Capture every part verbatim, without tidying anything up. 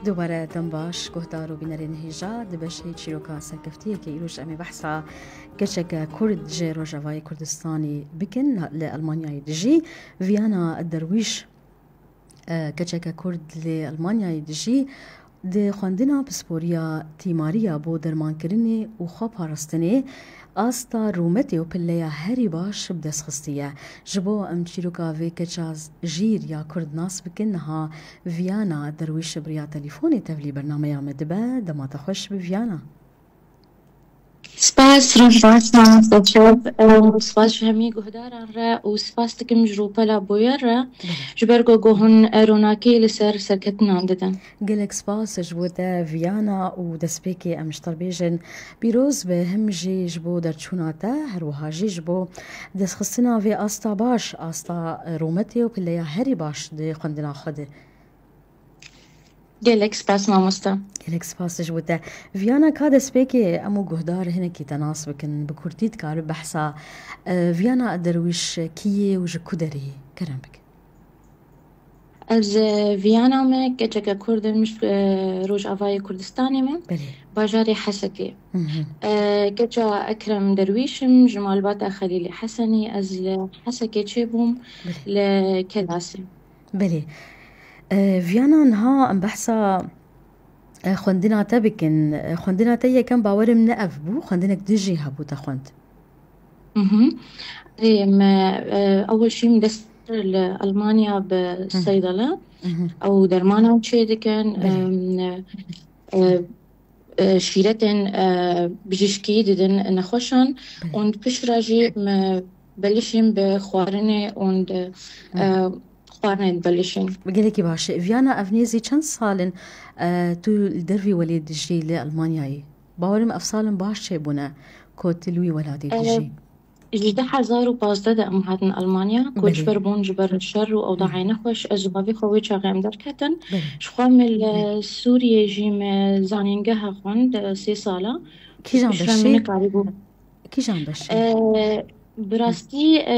Dubare dem baş, guhdar û bînerên hêja, di beşê çîroka serkeftiyê ke îroj em ê behsa keçeke Kurd ji Rojavayê Kurdistanê bikin, li Elmanyayê dijî. Viyana Derwîş, e, keçeke Kurd li Elmanyayê dijî, di xwendina pisporiya tîmariya bo dermankirinê û xweparastinê asta rûmetê û pilleya herî baş bi dest xistiye. Ji bo em çîroka vê keça jîr ya Kurd nas bikin, niha Viyana Derwîş bi riya telîfonê tevlî bernameya me dibe. Dema te xweş bi Viyana. Spas, roj baş, mamoste Çep, û spas ji hemî guhdaran re û spas dikim ji Rûpela Boyer re, Belê. ji ber ku hûn ronakî li ser serketinan didin. Gelek spas ji bo te Viyana û destpêkê em ji te re bêjin pîroz be, him jî ji bo derçûna te, her wiha jî ji bo destxistina vê asta baş, asta rûmetê û pileya herî baş di xwendina xwe de. Gelek spas mamoste. Gelek spas ji bo te. Viyana ka destpêkê em û guhdar hinekî te nas bikin. Bi kurtî dikare behsa, e, Viyana Derwîş kî ye û ji ku derê ye? Kerem bike. Ez, e, Viyana me, keçeke Kurd im, ji, e, Rojavayê Kurdistanê me. Belê. Bajarê Hesekê. Hı hı. E, keça Ekrem Derwîş im, ji malbata Xelîlê Hesenî. Ez li Hesekê çêbûm, Belê. li Kelasê. Belê. E, Viyana niha em behsa, e, xwendina te bikin. E, xwendina te yekem bawerim ne ev bû, xwendinek din jî hebû te xwend. Mhm. Ê, me, e, ewil şîm dest li Almanya bi Hı. seydele. Mhm. Ew dermanan çê dikin. Belê. Em, e, e, şîretên, e, bijîşkî didin nexweşan. Belê. Û piştre jî me belişîm bi xwarinê û, Hı. e, xwarinê dibelişîn. Gelekî baş e. Viyana ev nêzî çend sal in, e, tu li dervî welê dijî li Almanyayê? Bawerim ev salin baş çêbûne ku tu li wî welatê E, dijî. Ji du hezar û pazdeh de em hatin Almanya, Belê. koçber bûn ji ber şer û ewdayê Hı. nexweş. Ez ji bavê xwe wê çaxê em derketin. Belê. Ji xwe me li Hı. Sûriyê jî me zanîngeha xwend, e, sê sala. Kîjan Piştre beşê? me nikarîbû. Kîjan beşê? E, bi rastî, e,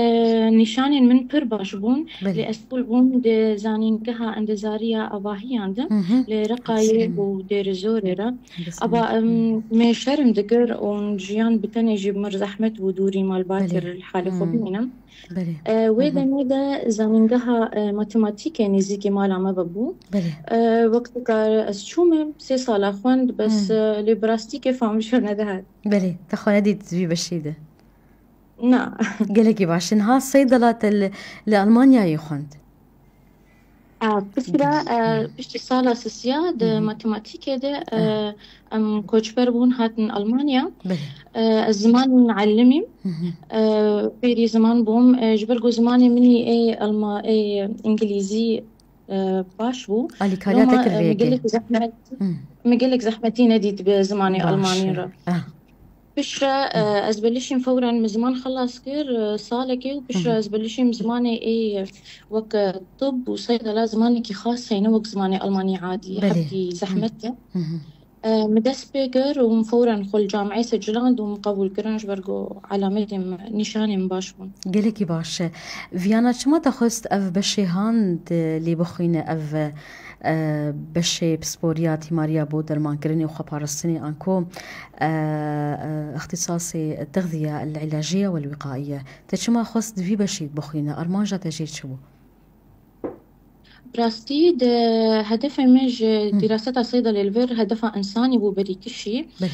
nîşanên min pir baş bûn. Belê. Lê ez qul bûm di zanîngeha endezariya avahiyan de, Hı hı. li Reqayê Hı. û Dêrizorê re. Aba, em, me şerm dikir û jiyan bi tenê jî bi mir zehmet bû, dûrî malbatê Belê. re li halê xwe Hmm. bimînim. Belê. E, wê Hı hı. demê de zanîngeha, e, matematîkê nêzîkî mala me ve bû. Belê. E, wexteka ez çûme, sê sala xwend, bes, Hmm. e, lê bi rastî kêfa min ji nedehat. Belê, te xwe nedît vî beşî de. Na. Gelekî baş. Niha seydela te li, li Almanyayê xwend. A, piştre, Hı. e, piştî sala sisiya di Hı hı. matematîkê de, e, Hı. em koçber bûn hatin Almanya. Belê. E, ez ziman elimîm. Hı hı. E, fêrî ziman bûm. E, ji ber ku zimanê min î ê Alma-, ê Îngilîzî, e, baş bû. Alîkariya te Loma, kir e, vê me yekê. gelek zehmet, Hı. me gelek zehmetî nedît bi zimanê Baş Almanî e. re. Ah. Piştre, Hı. e, ez belişîm fewren min ziman xelas kir, e, salekê û piştre Hı hı. ez belişîm zimanê ê wek, e, tib û seydela zimanekî xas heyne wek zimanê Almanî adî. Belê. Hebkî Hı. zehmet e. Hı hı. E, min dest pê kir û min fewren xwe li camiyê seciland û min qebûl kirin ji ber ku elamêtên min, nîşanên min baş bûn. Gelekî baş e. Viyana çima te xwest ev beşê han de lê bixwîne ev, e, beşê pisporiya tîmariya bo dermankirinê û xweparastinê anku, e, e, ixtîsasê texdiye el-îlaciye wel-wîqaiye. Te çima xwest di vî beşî bixwîne? Armanca te jê çi bû? Bi rastî di hedefê me ji Hı. dîraseta seyda li vir hedefa însanî bû berî kişî. Belê.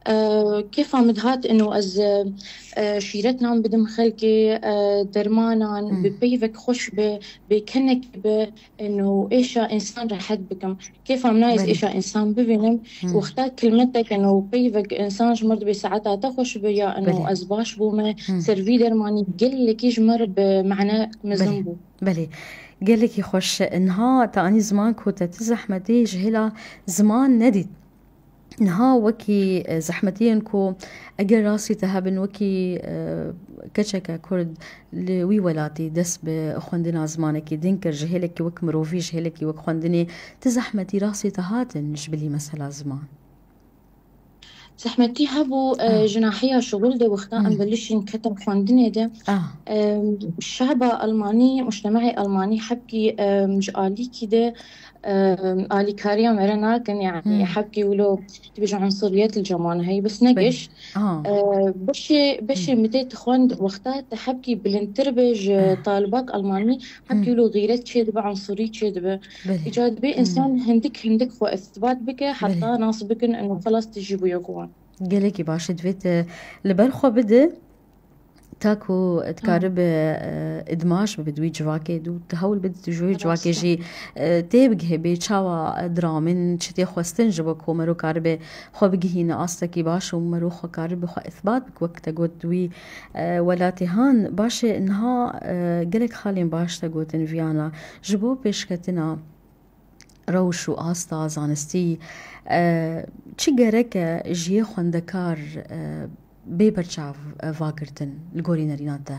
E, kêfa min dihat ino ez, e, şîret nan bidim xelkê, e, dermanan Hı. bi peyvek xweş bi, bi kenek bi, ino êşa însan rehet bikim. Kêfa min nayê ez Belê. êşa însan bibînim. Hı. Wexta kilmetek ino peyvek însan ji mir dibê saeta te xweş bi ya ino Belê. ez baş bûme. Hı. Ser vî dermanî gelekî ji mir bi mane mezin Belê. bû. Belê. Gelekî xweş. Niha te anî ziman ku te ti zehmetî ji hêla ziman nedît. Niha wekî, e, zehmetiyên ku eger rastî te hebin wekî, e, keçeke Kurd li wî welatî dest bi xwendina zimanekî din kir, ji hêlekî wek mirovî, ji hêlekî wek xwendinê, ti zehmetî rastî te hatin ji bilî mesela ziman? Zehmetî hebû, e, Ah. ji nahiya şixul de wexta Hmm. em belişîn ketin xwendinê de. Ah. E, şehba Almanî, mujtemehê Almanî hebkî, e, ji alîkî de, e, alîkariya me re nakin, yani Hmm. hebkî wilo dibêje unsuriyet li cem wan heye, bes ne Belê. giş. Ah. E, beşê, beşê Hmm. min tê dixwend wexta te hebkî bilindtir be ji Ah. talibak Almanî, hebkî Hmm. wilo xîret çêdibe, unsurî çêdibe. Belê. Îca dibê Hmm. însan hindik hindik xwe îsbat bike, heta Belê. nas bikin eno xelas tu jî bûye ku wan. Gelekî baş e, divê tu li ber xwe bide, ta ku dikaribe, e, idmaj bibe di wî civakê de û tu hewl bide tu ji wî civakê jî, e, tê bigihê bê çawa, e, diramîn, çi tê xwestin ji bo ku mero karibe xwe bigihîne astekî baş û mero xwe karibe xwe îsbat bike, wek te got di wî, e, welatê han. Baş e, niha, e, gelek xalên baş te gotin Viyana. Ji bo pêşketina rewş û asta zanistî, e, çi gerek e ji yê xwendekar, e, bê berçav, e, vagirtin li gorî nerîna te?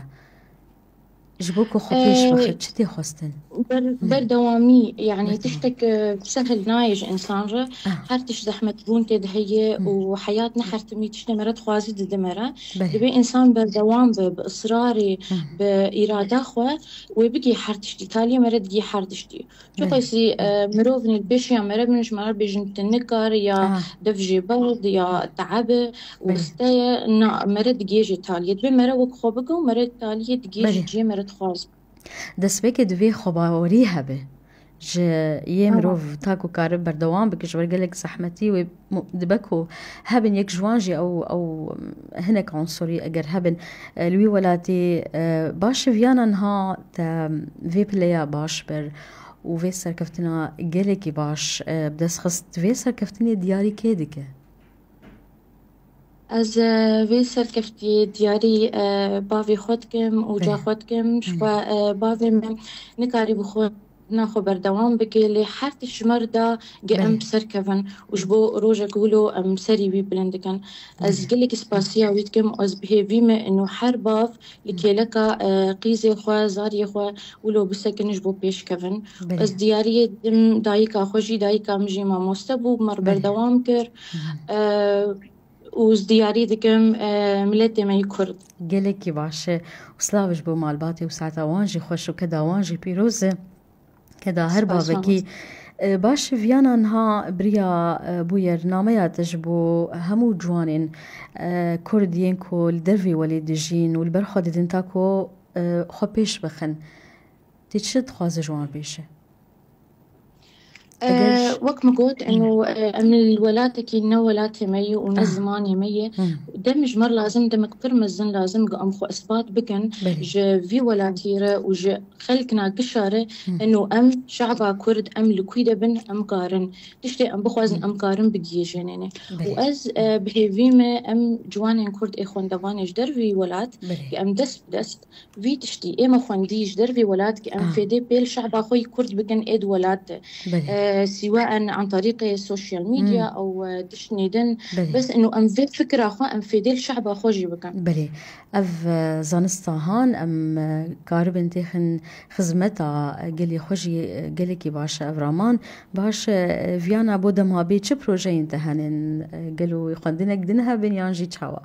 Ji bo ku xwe pêş E, bixe, çi tê xwestin? ber-, Hı. berdewamî, yani Berdewam. tiştek, e, sehil nayê ji însan re. Ah. Her tişt zehmetbûn tê de heye Hı. û heyat ne her timî tiştê me re dixwazî dide me re. Belê. Dibê însan berdewam be, bi israrê, Hı. bi îrada xwe, wê bigê her tiştî. Taliyê me re digê her tiştî. Çi Belê. qasî, e, mirovnî pêşiya me re bin, ji me re bêjin tu nikar ya Ah. dev jê berd ya teebe û Belê. riste ye, na, me re digê jê taliyê. Dibê me re wek xwe bike û me re taliyê digê jî Belê. cihê me re dixwaz. Destpêkê divê xwebawerî hebe. Ji yê Aha. mirov ta ku kare berdewam bike, ji ber gelek zehmetî wê mu-, dibe ku hebin yek ji wan jî ew, ew hinek unsurî eger hebin, e, li wî welatî, e, baş e, Viyana niha te vê pileya baş bir û vê serkeftina gelekî baş, e, bi dest xist. Vê serkeftinê diyarî kê dike? Ez, e, vê serkeftiyê diyarî, e, bavê xwe dikim û ca Belê. xwe dikim. Ji Hı. xwe, e, bavê min nikarî bi xwe na xwe berdewam bike, lê her tişt ji me re da ge em Belê. bi ser kevin û ji bo rojek wilo em serî wî bilind dikin. Ez Belê. gelekî spasiya wî dikim û ez bi hêvî me ino her bav li Hı. kêleka, e, qîzê xwe, zariyê xwe wilo bisekin ji bo pêş kevin. Belê. Ez diyariyê didim dayika xwe jî, dayika min jî mamoste bû, me re Belê. berdewam kir. Hı. E, û ez diyarî dikim, e, miletê me yê Kurd. Gelekî baş e. Û silav ji bo malbatê û saeta wan jî xweş û keda wan jî pîroz e. Keda her Spas, bavekî. mamoste. E, baş e, Viyana niha biriya, e, bûyer nameya te ji bo hemû ciwanên, e, Kurd yên ku li dervê welê dijîn û li ber xwe didin ta ku, e, xwe pêş bixin. Tê çi dixwaze ji wan bêje? Eger Ee, wek min got, eno, e, em li welatekî ne welatê me ye û ne Ah. zimanê me ye. Hmm. Dem ji me re lazim, demek pir mezin lazim ku em xwe isbat bikin Belê. ji vî welatî re û ji xelkina gişa re. Hmm. Eno em, şe'ba Kurd, em li kû de bin, em karin. Tiştê em bixwazin, Hmm. em karin bigihîjênê. Belê. Û ez, e, bi hêvî me em ciwanên Kurd ê xwendevanê ji dervî welat, Belê. ku em dest bi dest vî tiştî ê me xwendî ji dervê welat ki em Ah. fêdê pêl şehba xwe yî Kurd bikin ê di welat de. Belê. E, sîwaen an tarîqê sosyal medya Hmm. ew, e, tiştnê din. Belê. Bes ino em vê fikra xwe em fêdê li şehba xwe jî bikin. Belê. Ev, e, zanista han em, e, karibin têxin xizmeta, e, gelê xwe jî, e, gelekî baş e ev raman. Baş e, Viyana bo dema bê çi projeyên te henin? E, gelo xwendinek din hebin yan jî çawa?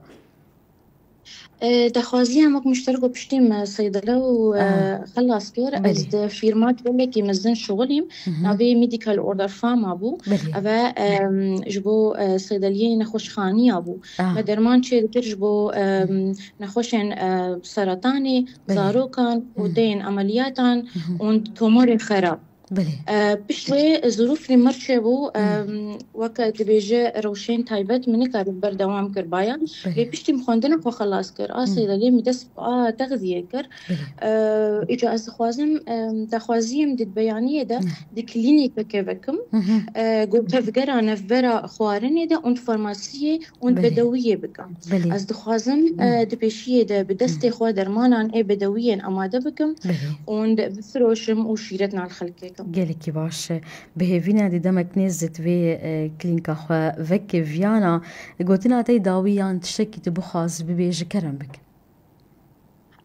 E, daxwaziya me ku mişterek û piştî me seydele û, e, Ah. xelas kir. Ez Belê. di fîrmak gelekî mezin şixulîm. Mhm. Navê Medical Order Pharma bû. Belê. Ev e, em, ji bo, e, seydeliyê nexweşxaniya bû. Ah. Me derman çêdikir ji bo, em, Mhm. nexweşên, e, seratanê, Belê. zarokan û Mhm. deyên emeliyatan Mhm. û tomorên xerab. Belê. E, pişt wê zirûfê mir çêbû, Hmm. em, weke dibêje rewşên taybet min nikarî berdewam kir baya. Belê. Lê piştî min xwendina xwe xelas kir. A Hmm. seyda lê min dest bi a texziyê kir. Belê. E, îca ez dixwazim, em, daxwaziyê min di beyaniyê de Hmm. di klînîkeke vekim. Hı hı. E, got tevgera navbera xwarinê de û di farmasiyê û Belê. bedewiyê bikim. Belê. Ez dixwazim, Hı. e, di pêşiyê de bi destê Hı. xwe dermanan ê bedewiyên amade bikim Belê. û bifiroşim û şîretna li xelkê kim. Gelekî baş e. Bi hêvî ne di demek nêz de divê, e, klînka xwe veke viyana. Gotina te yê dawî yan tiştekî tu bixwaz bibêje kerem bike.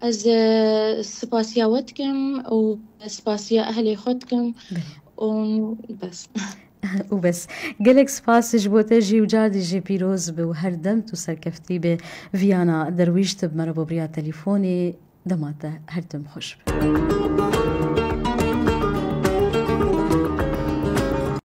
Ez, e, spasiya we dikim û spasiya ehlê xwe dikim Belê. û bes. û bes. Gelek spas ji bo te jî û cardî jî pîroz bi û her dem tu serkeftî bi. Viyana Derwîş tu bi me re bû bi riya telîfonê. Dema te her tim xweş be.